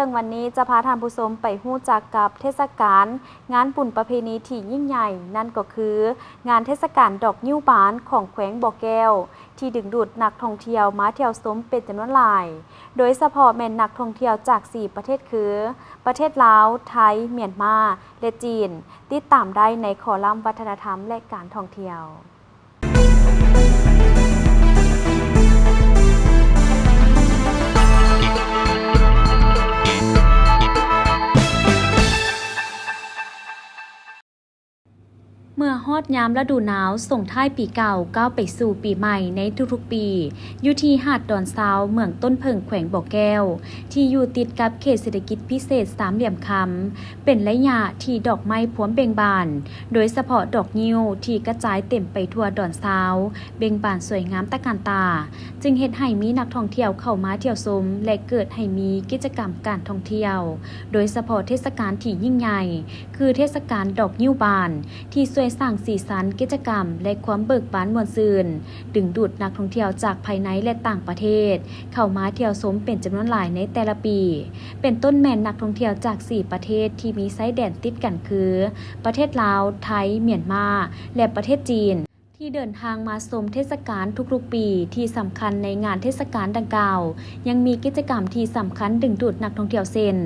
ເຊິ່ງວັນນີ້ຈະພາທ່ານຜູ້ຊົມໄປຮູ້ຈັກກັບເທດສະການງານບຸນປະເພນີທີ່ຍິ່ງໃຫຍ່, ນັ້ນກໍຄືງານເທດສະການດອກງິ້ວບານຂອງແຂວງບໍ່ແກ້ວ ທີ່ດຶງດູດນັກທ່ອງທ່ຽວມາທ່ຽວຊົມເປັນຈຳນວນຫຼາຍ, ໂດຍສະເພາະແມ່ນນັກທ່ອງທ່ຽວຈາກສີ່ປະເທດຄື ປະເທດລາວ, ໄທ, ມຽນມາ ແລະ ຈີນ. ຕິດຕາມໄດ້ໃນຄໍລັມວັດທະນະທຳ ແລະ ການທ່ອງທ່ຽວ. ເມື່ອຮອດຍາມລະດູໜາວ ສົ່ງທ້າຍປີເກົ່າ ກ້າວໄປສູ່ປີໃໝ່ໃນທຸກໆປີ, ຢູ່ທີ່ຫາດດອນຊາວ ເມືອງຕົ້ນເຜິ້ງ ແຂວງບໍ່ແກ້ວ ທີ່ຢູ່ຕິດກັບເຂດເສດຖະກິດພິເສດສາມຫຼ່ຽມຄຳ, ເປັນໄລຍະທີ່ດອກໄມ້ພວມເບັ່ງບານ, ໂດຍສະເພາະດອກງິ້ວທີ່ກະຈາຍເຕັມໄປທົ່ວດອນຊາວ, ເບັ່ງບານສວຍງາມຕະການຕາ, ຈຶ່ງເຮັດໃຫ້ມີນັກທ່ອງທ່ຽວເຂົ້າມາທ່ຽວຊົມ ແລະ ເກີດໃຫ້ມີກິດຈະກຳການທ່ອງທ່ຽວ, ໂດຍສະເພາະເທດສະການທີ່ຍິ່ງໃຫຍ່ ຄືເທດສະການດອກງິ້ວບານ ທີ່ຊ່ວຍສ້າງສີສັນ, ກິດຈະກຳ ແລະ ຄວາມເບີກບານມ່ວນຊື່ນ, ດຶງດູດນັກທ່ອງທ່ຽວຈາກພາຍໃນ ແລະ ຕ່າງປະເທດ ເຂົ້າມາທ່ຽວຊົມເປັນຈຳນວນຫຼາຍໃນແຕ່ລະປີ, ເປັນຕົ້ນແມ່ນນັກທ່ອງທ່ຽວຈາກສີ່ປະເທດທີ່ມີຊາຍແດນຕິດກັນຄື ປະເທດລາວ, ໄທ, ມຽນມາ ແລະ ປະເທດຈີນ ທີ່ເດີນທາງມາຊົມເທດສະການທຸກໆປີ. ທີ່ສຳຄັນໃນງານເທດສະການດັ່ງກ່າວ ຍັງມີກິດຈະກຳທີ່ສຳຄັນດຶງດູດນັກທ່ອງທ່ຽວ ເຊັ່ນ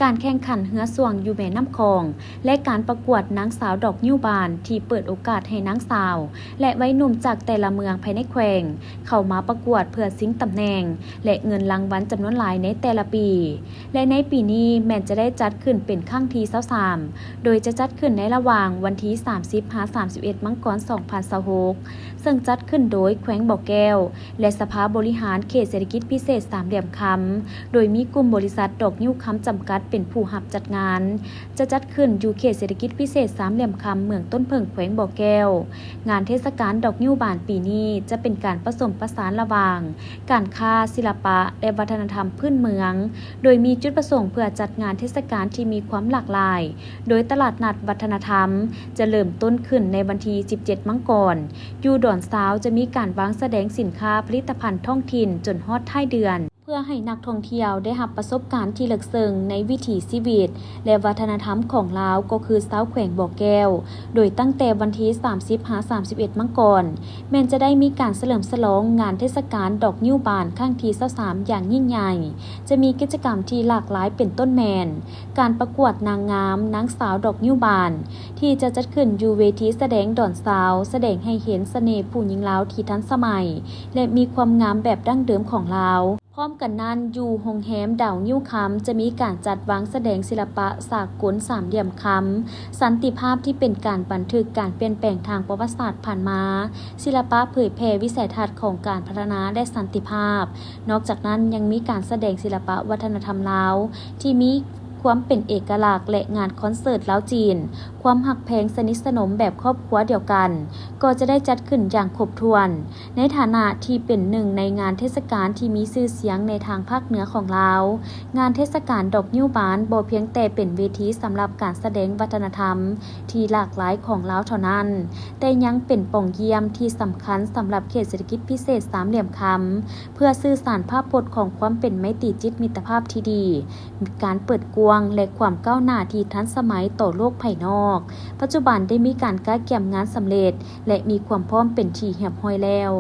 ການແຂ່ງຂັນເຮືອຊ່ວງຢູ່ແມ່ນ້ຳຂອງ ແລະ ການປະກວດນາງສາວດອກງິ້ວບານ ທີ່ເປີດໂອກາດໃຫ້ນາງສາວ ແລະ ໄວໜຸ່ມຈາກແຕ່ລະເມືອງພາຍໃນແຂວງ ເຂົ້າມາປະກວດເພື່ອຊິງຕຳແໜ່ງ ແລະ ເງິນລາງວັນຈຳນວນຫຼາຍໃນແຕ່ລະປີ. ແລະ ໃນປີນີ້ແມ່ນຈະໄດ້ຈັດຂຶ້ນເປັນຄັ້ງທີຊາວສາມ ໂດຍຈະຈັດຂຶ້ນໃນລະຫວ່າງວັນທີສາມສິບ ຫາ ສາມສິບເອັດ ມັງກອນ ສອງພັນຊາວຫົກ ເຊິ່ງຈັດຂຶ້ນໂດຍແຂວງບໍ່ແກ້ວ ແລະ ສະພາບໍລິຫານເຂດເສດຖະກິດພິເສດສາມຫຼ່ຽມຄຳ, ໂດຍມີກຸ່ມບໍລິສັດດອກງິ້ວຄຳຈຳກັດເປັນຜູ້ຮັບຈັດງານ. ຈະຈັດຂຶ້ນຢູ່ເຂດເສດຖະກິດພິເສດສາມຫຼ່ຽມຄຳ ເມືອງຕົ້ນເຜິ້ງ ແຂວງບໍ່ແກ້ວ. ງານເທດສະການດອກງິ້ວບານປີນີ້ ຈະເປັນການປະສົມປະສານລະຫວ່າງການຄ້າ, ສິລະປະ ແລະ ວັດທະນະທຳພື້ນເມືອງ, ໂດຍມີຈຸດປະສົງເພື່ອຈັດງານເທດສະການທີ່ມີຄວາມຫຼາກຫຼາຍ, ໂດຍຕະຫຼາດນັດວັດທະນະທຳຈະເລີ່ມຕົ້ນຂຶ້ນໃນວັນທີສິບເຈັດ ມັງກອນ ຢູ່ດອນຊາວ ຈະມີການວາງສະແດງສິນຄ້າຜະລິດຕະພັນທ້ອງຖິ່ນຈົນຮອດທ້າຍເດືອນ ເພື່ອໃຫ້ນັກທ່ອງທ່ຽວໄດ້ຮັບປະສົບການທີ່ເລິກເຊິ່ງໃນວິຖີຊີວິດ ແລະ ວັດທະນະທຳຂອງລາວ ກໍຄືຊາວແຂວງບໍ່ແກ້ວ. ໂດຍຕັ້ງແຕ່ວັນທີສາມສິບ ຫາ ສາມສິບເອັດ ມັງກອນ ແມ່ນຈະໄດ້ມີການສະເຫຼີມສະຫຼອງງານເທດສະການດອກງິ້ວບານຄັ້ງທີຊາວສາມ ຢ່າງຍິ່ງໃຫຍ່. ຈະມີກິດຈະກຳທີ່ຫຼາກຫຼາຍເປັນຕົ້ນແມ່ນ ການປະກວດນາງງາມນາງສາວດອກງິ້ວບານ ທີ່ຈະຈັດຂຶ້ນຢູ່ເວທີສະແດງດອນຊາວ ສະແດງໃຫ້ເຫັນສະເໜ່ຜູ້ຍິງລາວທີ່ທັນສະໄໝ ແລະ ມີຄວາມງາມແບບດັ້ງເດີມຂອງລາວ. ພ້ອມກັນນັ້ນ, ຢູ່ໂຮງແຮມດາວງິ້ວຄຳ ຈະມີການຈັດວາງສະແດງສິລະປະສາກົນສາມຫຼ່ຽມຄຳ, ສັນຕິພາບທີ່ເປັນການບັນທຶກການປ່ຽນແປງທາງປະຫວັດສາດຜ່ານມາ, ສິລະປະເຜີຍແຜ່ວິໄສທັດຂອງການພັດທະນາ ແລະ ສັນຕິພາບ. ນອກຈາກນັ້ນ, ຍັງມີການສະແດງສິລະປະວັດທະນະທຳລາວ ທີ່ມີຄວາມເປັນເອກະລັກ ແລະ ງານຄອນເສີດລາວ-ຈີນ, ຄວາມຮັກແພງສະໜິດສະໜົມແບບຄອບຄົວດຽວກັນ ກໍຈະໄດ້ຈັດຂຶ້ນຢ່າງຄົບຖ້ວນ. ໃນຖານະທີ່ເປັນໜຶ່ງໃນງານເທດສະການທີ່ມີຊື່ສຽງໃນທາງພາກເໜືອຂອງລາວ, ງານເທດສະການດອກງິ້ວບານບໍ່ພຽງແຕ່ເປັນເວທີສຳລັບການສະແດງວັດທະນະທຳທີ່ຫຼາກຫຼາຍຂອງລາວເທົ່ານັ້ນ, ແຕ່ຍັງເປັນປ່ອງຢ້ຽມທີ່ສຳຄັນສຳລັບເຂດເສດຖະກິດພິເສດສາມຫຼ່ຽມຄຳ ເພື່ອສື່ສານພາບພົດຂອງຄວາມເປັນໄມຕີຈິດມິດຕະພາບທີ່ດີ, ການເປີດກວ້າງ ແລະ ຄວາມກ້າວໜ້າທີ່ທັນສະໄໝຕໍ່ໂລກພາຍນອກ. ປັດຈຸບັນໄດ້ມີການກະກຽມງານສຳເລັດ ແລະ ມີຄວາມພ້ອມເປັນທີ່ຮຽບຮ້ອຍແລ້ວ.